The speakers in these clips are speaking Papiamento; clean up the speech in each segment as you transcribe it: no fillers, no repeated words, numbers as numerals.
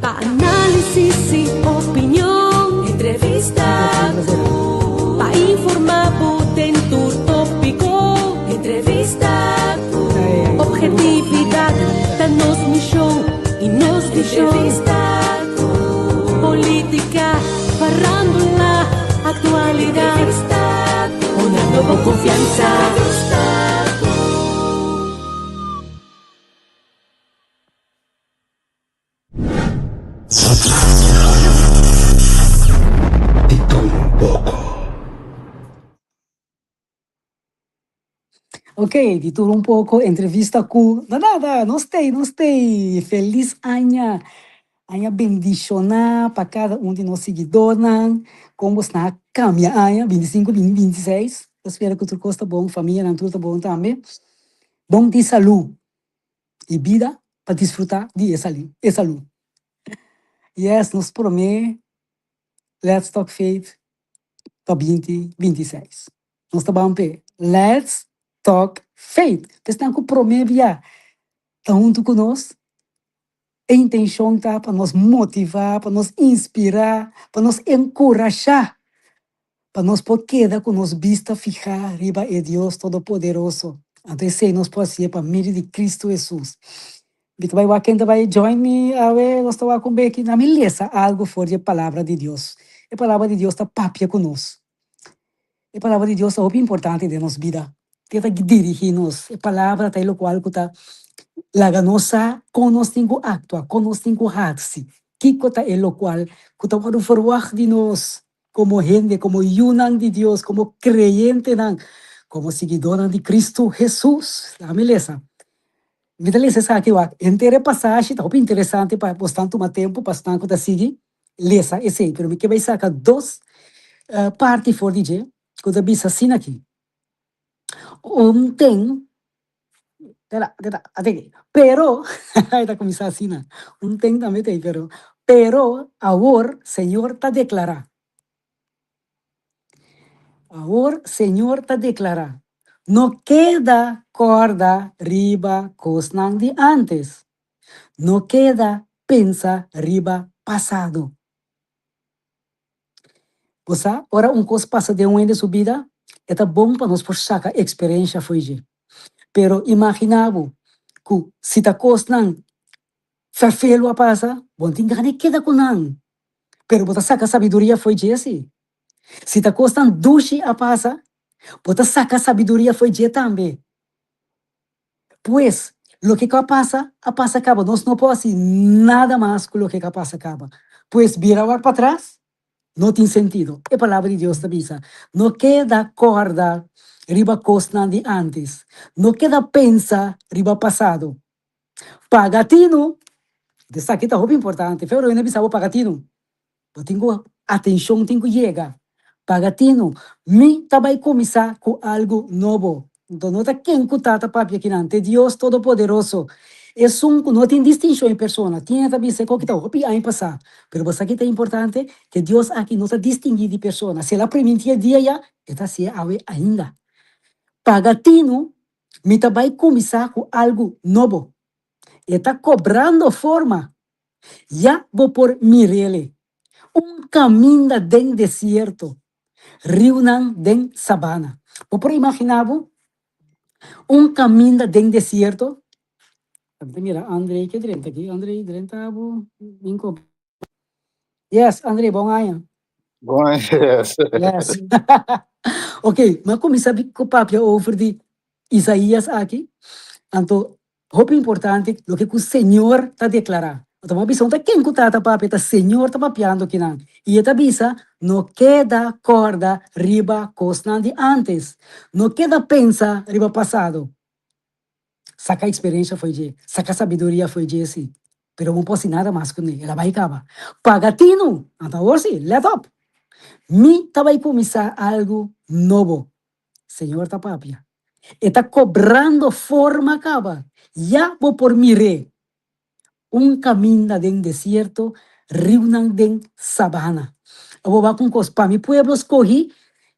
Pa análisis i opinion. Entrevista ku. Pa informá bo den tur tópiko. Entrevista ku. Objetividat ta nos mishon i nos vishon. Entrevista ku. Polítika, farándula, aktualidat. Entrevista ku. Dunando bo konfiansa. Entrevista ku. Di tur un poko. Ok, di tur un poko entrevista ku no nada, nos tei, nos tei. Felis aña, aña bendishoná pa kada un di nos siguidornan. Kon bos nan a kambia aña, bintisinko bin bintiseis. Ta spera ku tur kos ta bon, famianan tur ta bon tambe. Bon di salú. i bida pa disfrutá di e e salú. Yes, nos promé Let's Talk Faith pa binti 26. Nos ta ban p'e Let's Talk Faith. Esnan ku promé bia ta huntu ku nos, e intenshon ta pa nos motivá, pa nos inspirá, pa nos enkurashá pa nos por keda ku nos bista fihá riba e Dios Todopoderoso. Anto esei nos por hasié pa medio di Kristu Hesus. Mi ta bai wak ken ta bai join mi awe, nos ta wak un beki. Na mi lesa algu for di e Palabra di Dios. E Palabra di Dios ta papia ku nos. E Palabra di Dios ta hopi importante den nos bida. E ta dirigí nos. E Palabra ta e lokual ku ta laga nos sa kon nos tin ku aktua, kon nos tin ku hasi, kiko ta e lokual ku ta wòrdu ferwagt di nos. Komo hende, komo yunan di Dios, komo kreyentenan, komo siguidónan di Kristu Hesus. Laga mi lesa. Mi ta lesa esaki wak. Henter e pasashi ta hopi interesante pa bosnan tuma tempu, pa esnan ku ta sigui lesa esei. Pero mi ke bai saka dos parti for di dje ku ta bisa asin'aki. Un ten Tera, tera, at'e. Pero, e ta kuminsá asina, un ten tambe t'ei, pero, pero awor Señor ta deklará, awor Señor ta deklará, no keda kòrda riba kosnan di ántes, no keda pensa riba pasado. Bo sa, ora un kos pasa den un hende su bida, e ta bon pa nos por saka eksperensha fo'i dje. Pero imaginá bo ku si ta kosnan ferfelu a pasa, bo no tin gana di keda ku nan, pero bo ta saka sabiduria fo'i dje sí. Si ta kosnan dushi a pasa, bo ta saka sabiduria fo'i dje tambe. Pues, loke ku a pasa, a pasa kaba. Nos no por hasi nada mas ku loke ku a pasa kaba. Pues, bira wak patras no tin sentido. E Palabra di Dios ta bisa, No keda kòrda riba kosnan di ántes, no keda pensa riba pasado. Paga tinu! Esaki ta hopi importante. Fe ora hende bisa bo paga tinu, Bo tin ku atenshon tin ku yega. Paga tinu, mi ta bai kuminsá ku algu nobo. Nto no ta ken ku ta ta papia kinan, t'e Dios Todopoderoso, esun ku no tin distinshon di persona. Tin e ta bisa ku ta hopi aña pasá, pero bo sa ki ta importante? Ku e Dios aki no ta distinguí di persona. Si el a primintí e dia ya, e ta hasié awe ainda. Paga tinu, mi ta bai kuminsá ku algu nobo. E ta kobrando forma. Ya bo por mir'ele. Un kaminda den desierto, riunan den sabana. Bo por imaginá bo un kaminda den desierto? Mi ta mira Andrei ke drenta aki. Andrei, drenta bo bin kompa. Yes, Andrei, bon aña. Bon aña, yes. Yes. Ok, mi a kuminsá ku papia over di Isaías aki. Anto Hopi importante loke ku Señor ta deklará. Bo ta bisa un ta ken ku ta ta papia, ta Señor ta papiando kinan. I e ta bisa, No keda kòrda riba kosnan di ántes. No keda pensa riba pasado. Saka eksperensha fo'i dje, saka sabiduria fo'i dje si, pero bo no por hasi nada mas kuné, el a bai kaba. Paga tinu! Anto awor si, let op! Mi ta bai kuminsá algu nobo. Señor ta papia. E ta kobrando forma kaba. Ya bo por mir'é. Un kaminda den desierto, riunan den sabana. Abo wak un kos, pa mi pueblo skohí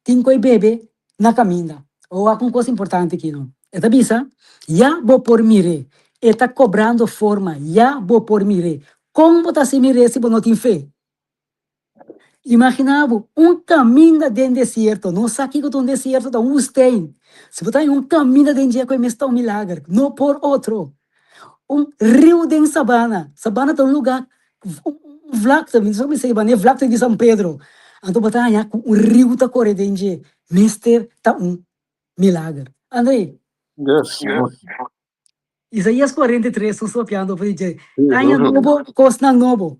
tin ku e bebe na kaminda. Abo wak un kos importante aki no. E ta bisa, Ya bo por mir'é. E ta kobrando forma. Ya bo por mir'é. Kon bo ta hasi mir'é si bo no tin fe? Imaginá bo, un kaminda den desierto. Nos sa kiko ta un desierto, ta un woestijn. Si bo ta haña un kaminda den dje ku e mes ta un milager, no por otro. Un riu den sabana. Sabana ta un lugá, un vlakte, mi no sa bisa e vlakte di San Pedro. Anto bo ta haña ku un riu ta kore den dje. Mester ta un milager. André. Yes. Isaías 43 nos papiando over di dje. Aña nobo, kosnan nobo.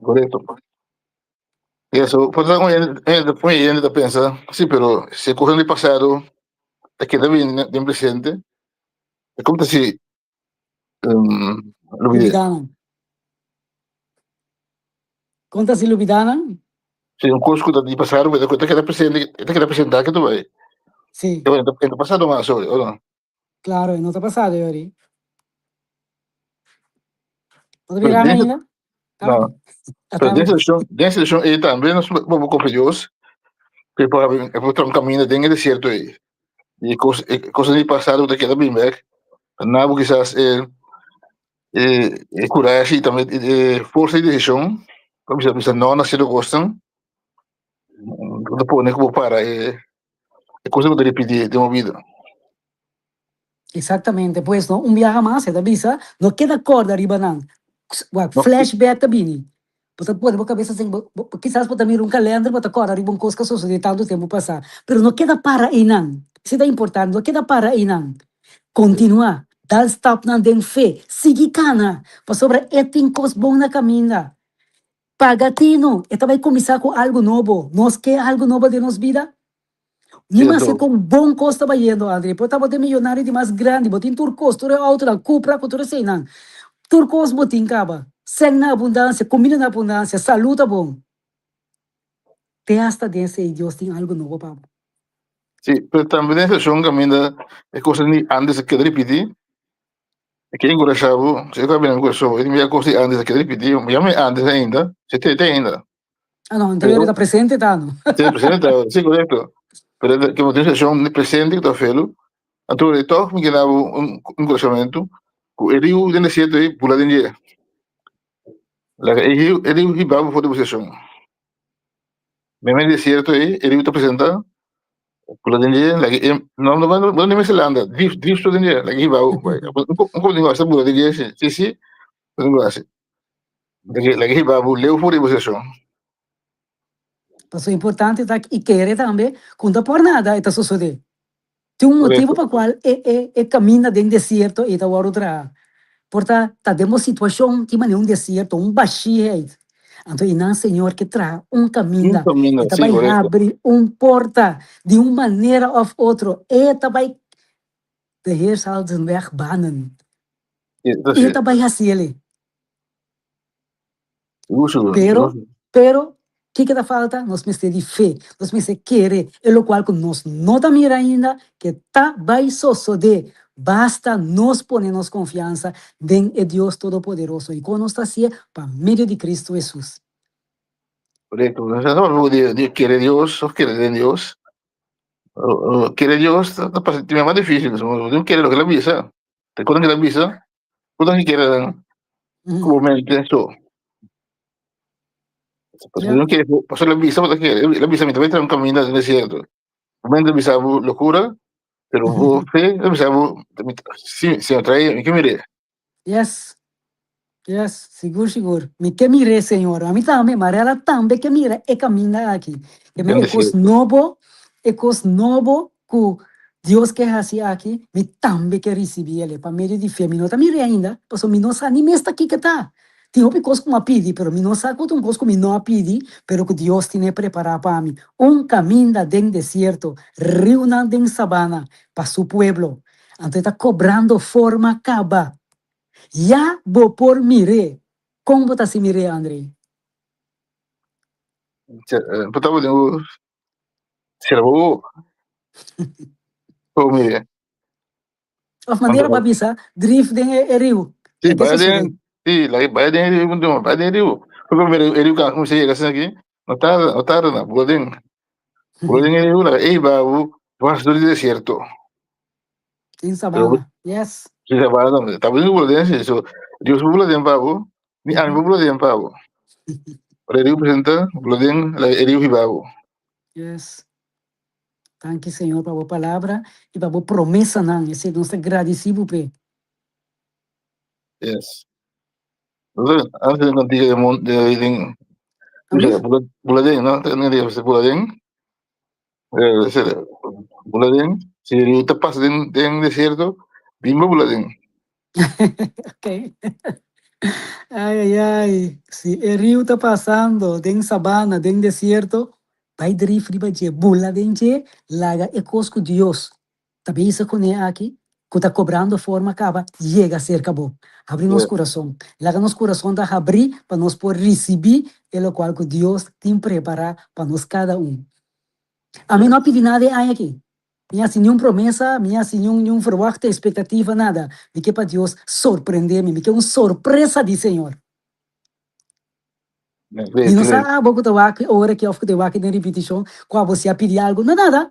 Korekto. Yes, so por ta un hende un hende ta pensa, sí, pero si e kosnan di pasado ta keda bin den presente, e kon ta si lubid'é? Lubidá nan. Kon ta si lubidá nan? Si un kos ku ta di pasado ku ta keda presente, e ta keda presentá ke tur bai. Sí. E ta pasado mas, sorry, o no? Claro, e no ta pasado yori. No ta mira ainda? No. Pero den situacion, den situacion ei tambe nos bo confia Dios que por e por traha un camino den e desierto ei. Y cos e cosnan di pasado ta keda bin bek. Na bo kisas e e e curashi y tambe e forsa di decision pa bisa bisa no na cierto cosnan ku ta pone ku bo para e E cosa ku ta ripití den bo bida. Exactamente, pues no, un biaha mas e ta bisa, no keda corda riba nan. Wak, No. flashback ta bini. Bo ta pone bo cabeza asin, bo, bo, kisas bo ta mira un kalender, bo ta corda riba un cos cu a sosode tanto tempo pasa. Pero no keda para einan. Esei ta importante, no keda para einan. Continua, dal stapnan den fe, sigui cana, pasobra e tin cos bon na caminda. Paga tinu, e ta bai kuminsá ku algu nobo. Nos ke algu nobo den nos bida? Ni maske kon bon kos ta bayendo, André, por ta bo ta e miyonario di mas grandi, bo tin tur kos, tur e outonan, Cupra ku tur eseinan. Tur kos bo tin kaba. Sèn na abundansia, kuminda na abundansia, salú ta bon. Te asta den esei Dios tin algu nobo pa bo. Sí, pero tambe den seshon kaminda e kosnan di antes a keda ripití. E ke enkurashá bo, si e ta bini mi kurason, e mira kos di antes a keda ripití, mi yama e antes ainda, si te te ainda. Ah no, anto ta presente ta no. Si presente ta, si korekto. Pero ke bo tin situashon di presente ku ta felu, anto e tòg mi ke da bo un enkurashamentu ku e riu den desierto ei bula den dje. Laga e riu e riu hiba bo for di bo situashon. Meme desierto ei e riu ta presenta Kula den dje, lagi e, no, no, no, no, mester landa, drift, drift den dje, lagi hiba, un ko den hasi bula den dje, si, si, si, den hasi. Lagi, lagi hiba bu leu for di bo seshon. Paso importante ta i kere tambe ku no ta por nada e ta sosode. Tin un motibu pa kual e e e kaminda den desierto ei ta wòrdu traha. Por ta ta den bo situashon tin manera un desierto, un bashiheid. Anto einan Señor ke traha un Un kaminda. kaminda, E ta sí, bai korekto. habri un porta di un manera òf otro. E ta bai De Heer zal zijn weg banen. Sí, ta E sí. ta bai hasi el'e. Sigur, sigur, Pero, sigur. pero, kiko ta falta? Nos mester di fe. Nos mester kere e lokual ku nos no ta mira ainda ke ta bai sosodé. Basta nos pone nos konfiansa den e Dios Todopoderoso. I kon nos ta hasié? Pa medio di Kristu Hesus. Korekto. Nos ta papia di di kere Dios òf kere den Dios. Kere Dios ta ta pasa tin mas difísil. Bo tin ku kere loke el a bisa. Te kos ku el a bisa, bo ta kere ku bo mente so. Pasobra no kere, pasobra el a bisa bo ta kere. El a bisa mi ta bai traha un kaminda den desierto. Bo mente a bisa bo lokura, pero bo fe a bisa bo si Señor trae mi ke mir'é. Yes, yes, sigur sigur. Mi ke mir'é Señor. Ami tambe, Marella tambe ke mira e kaminda aki. Ke mi e kos nobo, e kos nobo ku Dios ke hasi aki, mi tambe ke risibí el'e pa medio di fe. Mi no ta mir'é ainda, pasobra mi no sa ni mes ta kiko ta. Tin hopi kos ku mi a pidi, pero mi no sa ku ta un kos ku mi no a pidi, pero ku Dios tine prepará pa mi. Un kaminda den desierto, riunan den sabana, pa su pueblo. Anto e ta kobrando forma kaba. Ya bo por mir'é. Kon bo ta hasi mir'é, André? Bo ta pone bo sera bo wowo pa bo mir'é. Of manera bo a bisa, drif den e riu. Sí, bai den, sí, laga bai den e riu, punto, bai den e riu. Porque mira, e riu kan kumsa yega asina aki, no tarda, no tarda na, bula den. Bula den e riu, laga ei babu, dwars door di desierto. Den sabana, yes. Sí, sabana tambe. Ta bula den, sí. So, Dios bula den pa bo. Ni ami por bula den pa bo. Ora e riu presenta, bula den, laga e riu hiba bo. Yes. Danki Señor pa bo palabra y pa bo promesanan. Esei nos ta gradeci bo p'e. Yes. Antes de cantiga de mon de den bula bula den, no? Te digo, bula den. Eh, bula den. Si riu ta pasa den den desierto, bimba bula den. Ok. Ai, ai, ai. Si e riu ta pasando den sabana, den desierto, bai drif riba dje, bula den dje, laga e kos ku Dios ta bisa kuné aki, ku ta kobrando forma kaba, yega serka bo. Habri nos kurason. Laga nos kurason ta habrí pa nos por risibí e lokual ku Dios tin prepará pa nos kada un. Ami no a pidi nada e aña aki. Mi hasi niun promesa, mi hasi niun niun verwachting, expectativa, nada. Mi ke pa Dios sorprende mi, mi ke un sorpresa di Señor. Mi no sa abo ku ta wak e ora aki of ku ta wak den ripitishon ku abo si a pidi algu, no nada.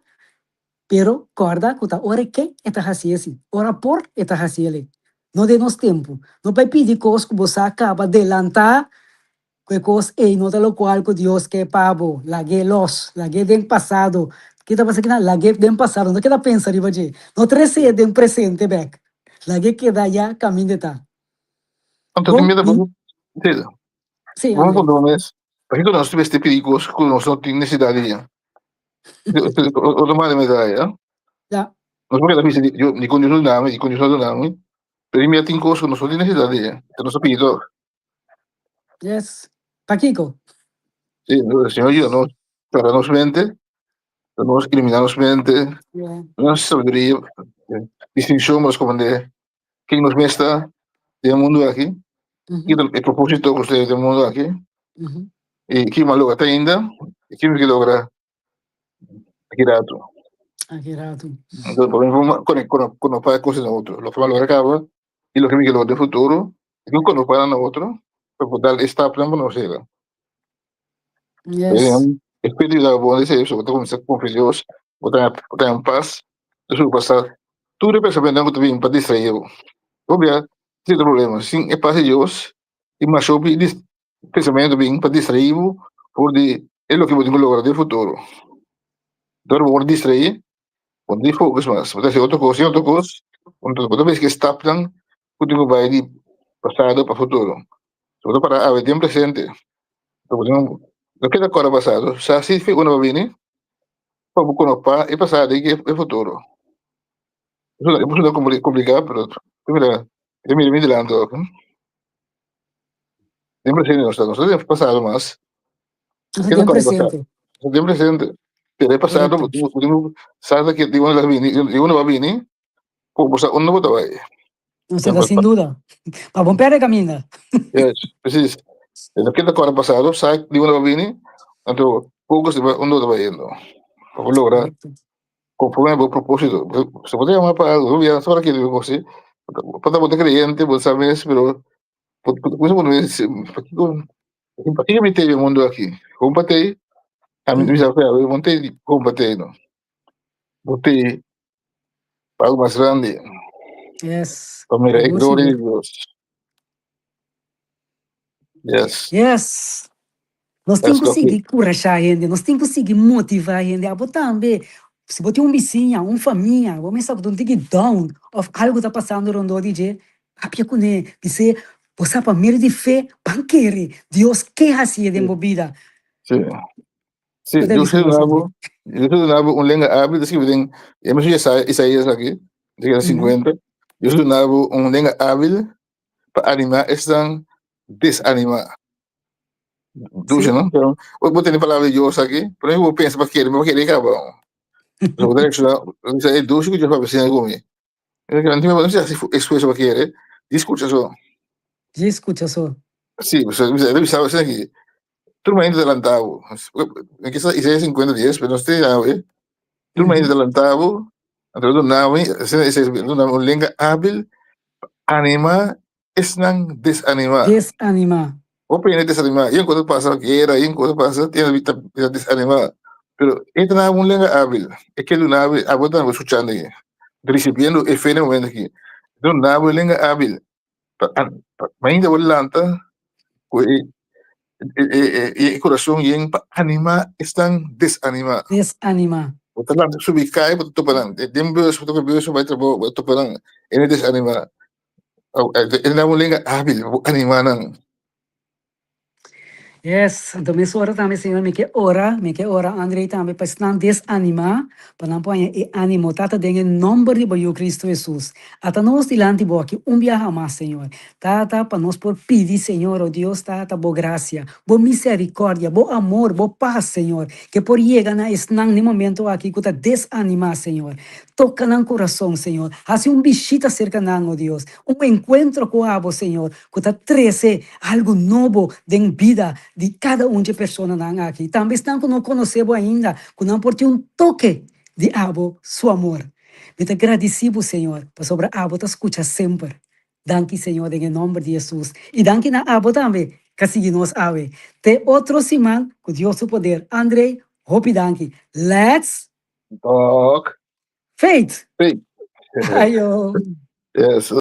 Pero kòrda ku ta ora e ke e ta hasi esi, ora por e ta hasi elei. No den nos tempu. No bai pidi kos ku bo sa kaba delantá Ku e kos ei no ta lokual ku Dios ke pa bo. Lag'é los. Lag'é den pasado. Ke ta pasa kinan? Lag'é den pasado. No keda pensa riba dje. No tres'é den presente bèk. Lag'é keda ya kaminda e ta. Anto Bon, tin miedo mi. bo Sí. Sí, Bo André. puntra bo mes, pakiko nos ta mester pidi kos ku nos no tin nesesidat di dje? Otro manera mi ta haya. Ya. Nos por keda bisa di Dios, dikon Dios no duna mi, dikon Dios no duna mi, pero mi a tin kos ku nos no tin nesesidat di dje, pero nos ta pidi tòg. Yes. Pakiko? Sí, el Señor ayuda nos, para nos mente, nos iluminar nos mente, Yeah. nos sabiduría, distinción, nos comprender quién nos mesta den mundo aquí, Ujú, el propósito que usted del mundo aquí, ujú. y quién más logra ainda, y quién que logra aki rato. Aki rato. Entonces, por ejemplo, con, con, con, con, cosas otro, lo que más logra acaba, y lo que mi logra den futuro, y ku kono na otro, pa por dal e stapnan pa nos yega. Yes. E spiritu ta bon dice eso, bo ta kuminsá konfia Dios, bo ta bo ta en pas, entonces bo pasa tur e pensamentonan ku ta bin pa distraí bo. Obia tin problema, sin e pas di Dios i mas hopi pensamentu bin pa distraí bo for di e loke bo tin ku logra den futuro. Dor bo wòrdu distraí, bo no tin focus mas, bo ta hasi otro kos i otro kos, entonces bo ta mester stapnan ku tin ku bai di pasado pa futuro. So bo ta para awe den presente, bo tin no keda kòrda pasado, sa si unda bo bini pa bo konopa e pasado i e futuro. E por suna kompliká pero mira e mira mi dilanti awor. Den presente nos ta, nos no ta den pasado mas. Nos ta den presente. Nos ta den presente. Pero e pasado bo tin ku sa di unda ta bini, di unda bo a bini, ku bo sa unda bo ta bai. Nos ta sin duda. Pa bo perde kaminda. Yes, precies. E no keda kòrda pasado, sa di unda bo a bini, anto focus riba unda bo ta bayendo. Pa bo logra konforme bo propósito. Si bo ta yama pa algu, bo sa ora kere bo hasi, bo ta bo ta kreyente, bo sa mes, pero pakiko pakiko mi tei den mundu aki? Kon pa tei? Ami mi sa fia, bo no tei kon pa tei no. Bo tei pa algu mas grandi. Yes. Pa mira e Sigur, gloria di sigur. Dios. Yes. Yes. Nos tin Yes, ku Coffee. sigui kurashá hende, nos tin ku sigui motivá hende. Abo tambe, si bo tin un bisiña, un famia, bo mester ku ta un tiki down òf algu ta pasando rondó di dje, papia kuné, bis'é, Bo sa pa medio di fe ban kere, Dios ke hasié den bo bida. Sí. Sí, Bo ta Dios bisa ta nos duna tambe. bo, Dios ta duna bo un lenga hábil, ta skibi den, e mes Isaías aki, den 50, Dios ta duna bo un lenga hábil pa animá esnan desanimá. Dushi, Sí. no? Pero, bo, bo tene palabra di Dios aki, pero bo pensa pa kere, pa kere kaba. So, bo ta reacciona, bo bisa, e dushi ku Dios papia asina ku mi. E ke nan tin no hasi esfuerso pa kere, di skucha so. Di skucha so. Sí, so, bisa, bisa asina aki, tur mainta ta lanta bo. Mi ke sa Isaías 50 dies, pero no sé awe. Tur mainta ta lanta bo, anto duna mi, asina Isaías duna mi un lenga hábil pa anima esnan desanimá. Desanimá. Hopi hende desanimá. Yen cosa pasa, guera, yen cosa pasa, tiene ta ta desanimá. Pero e ta na un lenga hábil. E ke duna bo, abo ta escuchando aki, recibiendo e fe na e momento aki. Duna bo e lenga hábil pa pa mainta bo lanta. Ku e e kurason yen pa animá esnan desanimá. Desanimá. Bo ta lanta subi kai, bo ta topa nan. Den bus, bo ta ku bus bai trabou, bo ta topa nan. E no desanimá. E ta un lenga hábil pa bo animá nan. Yes, anto mesora tambe Señor mi ke ora, mi ke ora Andrei tambe pa esnan desanimá, pa nan por haña e ánimo. Tata den e nòmber di bo Yu Cristo Hesus, ata nos dilanti bo aki un biaha mas Señor. Tata, pa nos por pidi Señor, o Dios Tata, bo gracia, bo misericordia, bo amor, bo paz Señor, ke por yega na esnan den momento aki ku ta desanimá Señor. Toka nan kurason Señor, hasi un bishita serka nan, o Dios, un enkuentro ku abo Señor, ku ta trese algu nobo den bida di kada un dje personanan aki. Tambe esnan ku no konosé bo ainda, ku nan por tin un toke di abo su amor. Mi ta gradisí bo, Señor, pasobra abo ta skucha semper. Danki, Señor, den e nòmber di Hesus. I danki na abo tambe ka sigui nos awe. Te otro siman, ku Dios su poder. Andrei, hopi danki. Let's Talk faith! Faith. Ayo! Yes.